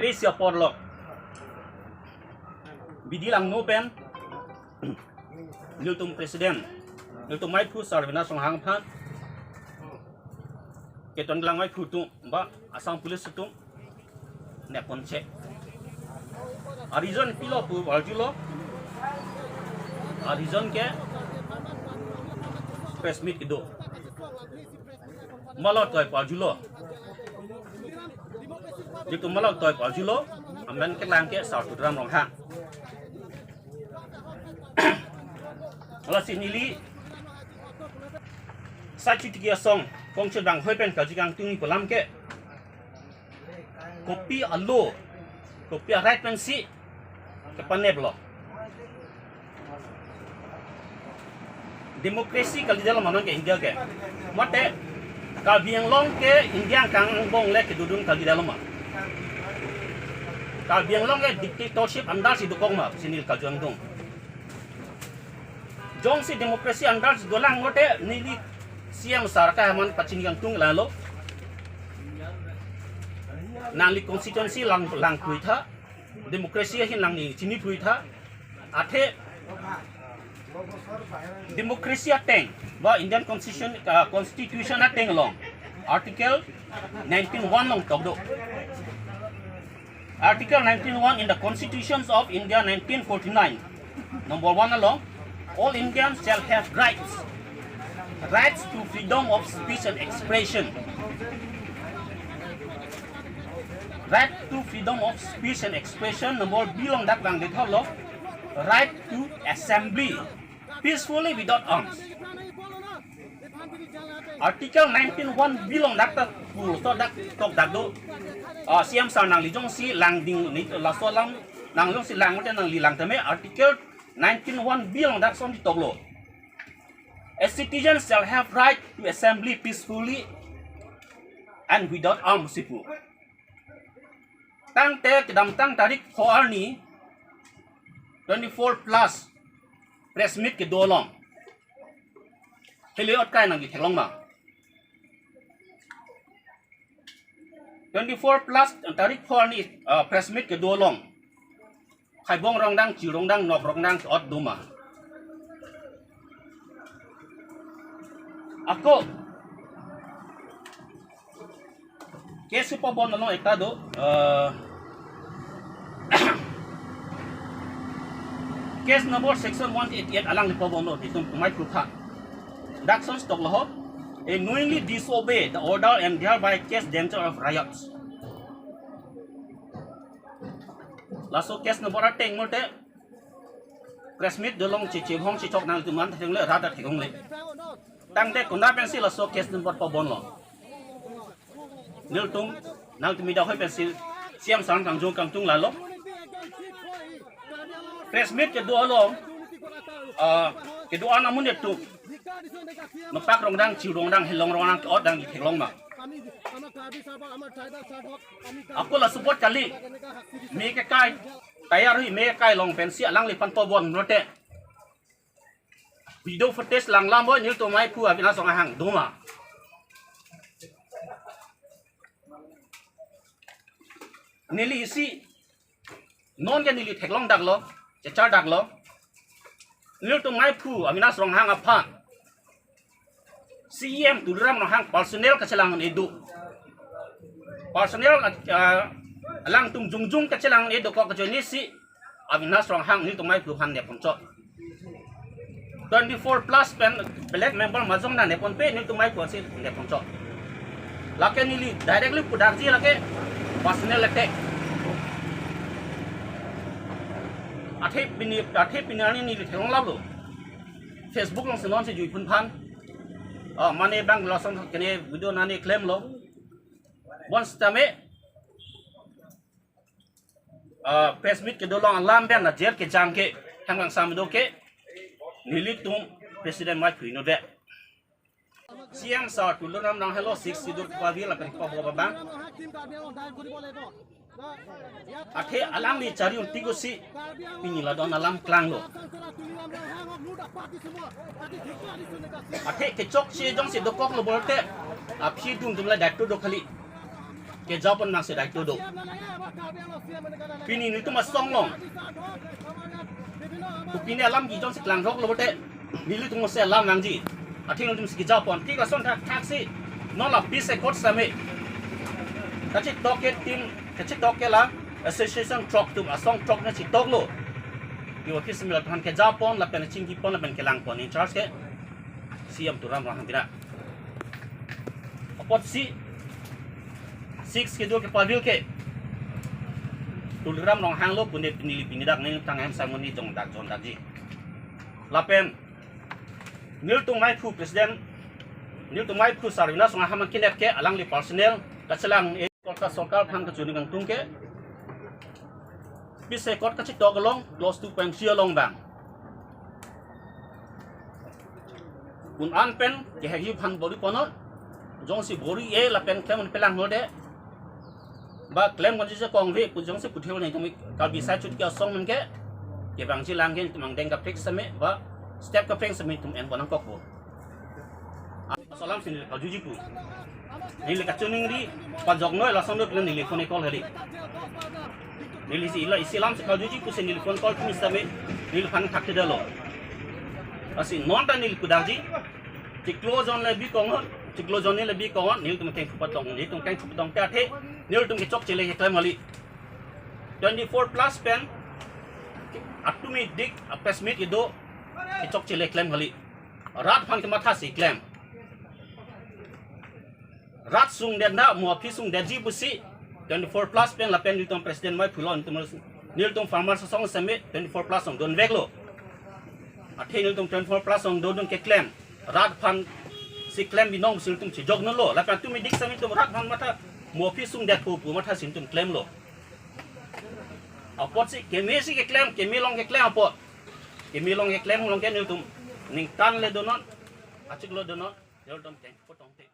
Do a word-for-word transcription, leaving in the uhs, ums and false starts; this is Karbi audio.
Asia porlok. Bidi langno pen nelitum president, nelitum maiphu Sarbina Ronghang aphan keton lang maiphu atum ba Assam Police atum nepon che. Arizon pilo pu arjulo. Arizon ke press meet kedo. Malot toi pu arjulo. Nelitum malot toi pu arjulo. Amen kelang ke Sar Tuliram Ronghang. Lasi neli sachi tiki asong kongchil bang hoi pen kaji kangtung pu alam ke kopi alo, kopi a-right pensi kepaneplo. Democracy kalidetlo ma non ke India ke. Mate Karbi Anglong ke India kang angbong le kedodun kalidetlo ma. Karbi Anglong ke dictatorship under si dokok ma pusi neli kajangdung. Jongsi democracy under si dolang mate neli C M sar ka haman pachini kangtung lalo. Nangli constituency lang lang pui tha. Democracy ahin nangli chini pui tha. Athe democracy ateng ba Indian Constitution, ah, Constitution ateng along Article nineteen one along tokdo. Article nineteen one in the Constitutions of India nineteen forty-nine, number one along, all Indians shall have rights, rights to freedom of speech and expression. Right to freedom of speech and expression, number B along dak bang dethor lo, right to assembly peacefully without arms. Article nineteen one B along dak ta pu so dak tok dak do. Ah, C M sar nangli jongsi langding ni laso alam nangli jongsi lang mate nangli lang tame Article nineteen one B along dak son di toklo. A citizen shall have right to assembly peacefully and without arms si pu. Tangte kedamtang tarik pho arni twenty-four plus press meet kedo along. Heli ot kai nangji theklong ma. Twenty-four plus tarik pho arni, ah, press meet kedo along. Khaibong rongdang, chi rongdang, nok rongdang, ot do ma. Ako case pabon along ekta do, eh, case number section one eighty-eight alangli pabon lo, itum kumai putha. Dak son stoklo ho, a knowingly disobey the order and thereby cause danger of riots. Laso case number ateng mate press meet do along chichi hong chichok nangtum an theklongle, rat theklongle. Tangte konat pensi laso case number pabon lo. Nelitum nangtum media hoi pensi C M sar kangjong kangtung lalo. Press meet kedo along, ah, kedo-an amonit atum nopak rongdang, chi rongdang, helong rongdang ke-ot dang theklong ma. Ako la support kali. Me kekai, tayar hui me kekai along pensi alangliphan pabon mate video footage lang lam bo nelitum maiphu Avinash Ronghang do ma. Neli isi non ke neli theklong daklo, chechar daklo. Nelitum maiphu Avinash Ronghang aphan C E M Tuliram Ronghang personal kachelang-un-e do. Personal, ah, alangtum jongjong kachelang-un-e dokok kachoini si Avinash Ronghang nelitum maiphu aphan nepon chot. Twenty-four plus pen black member majong na nepon pe nelitum maiphu si nepon chot. Lake neli directly pudakji lake personal attack. Athe pini, athe pini arni neli theklong laplo. Facebook along si non si jui phun phan. Oh, mane bang lason kene video nani klemlo. Bonsitame, ah, press meet kedo along alam pen ajat kejang ke, hang langsam do ke, nelitum president maiphu inut ve. C E M sar Tuliram Ronghang helo Sixth Schedule pavir lapen pabo babang. Athe alangli chari-un tikusi pini la don alam klanglo. Athe kechokche jongsi dokoklo pulote aphi dum dum la daithu do kali. Kejapon nangsi daito do. Pini nelitum asong along, pini alam kejongsi klangrok lo bote, nelitum si alam nangji. Athe nelitum si kejapon. Thik ason thakthak si non la peace accord same kachetok ke team, kachetok ke la association throk atum asong throk nangchetok lo. Yo office mila than kejapon lapen chingkipon lapen kelangpon in charge ke C M Tuliram Ronghang pina. Apotsi Sixth Schedule kepavil ke Tuliram Ronghang lo pu ne pini pini dak neli tang hem samoni jongdak jongdakji. Lapen nelitum maiphu president, nelitum maiphu Sarvina Songhaham akinep ke alangli personal kachelang e Kolkata sorkar aphan kachini kangtung ke peace accord kachetok along clause two point three along bang un-an pen kehekji aphan bor-i ponnon. Jongsi bor-i-e lapen klem un pelang hode ba klem konji je kongve pu jongsi puthe un nelitum Karbi side chot ke asong men ke kevangji lang ke nelitum angdeng kaprek same ba step kaprek same nelitum enpon nangkokpo. Aso alam si neli karjuji pu. Neli kachiningri pajok noi lason dot neli phone call hali. Neli si ila isi alam si karjuji pusi neli phone call tum same neliphan thakthedetlo. Lasi non ta neli pudakji. Chiklo jon le bi kongon, chiklo jon le bi kongon, nelitum kengthu patong, nelitum kengthu patong te athe nelitum kechokche le keklem hali. Twenty-four plus pen atumi dik a press meet kedo, kechokche le klem hali. Rat aphan kematha si klem. Rat sungdet na mo aphi sungdetji pusi twenty-four plus pen lapen nelitum president maiphu lo nelitum, nelitum farmers asong same twenty-four plus along donveklo. Athe nelitum twenty-four plus along dondun keklem. Rat aphan si klem binong si nelitum chejok nonlo. Lapen atumi dik same nelitum rat aphan matha mo aphi sungdetpo pu matha si nelitum klemlo. Apotsi keme si keklem, keme along keklem apot. Keme along keklem along ke nelitum ningkan le donon, achiklo donon, nelitum kengpotong te.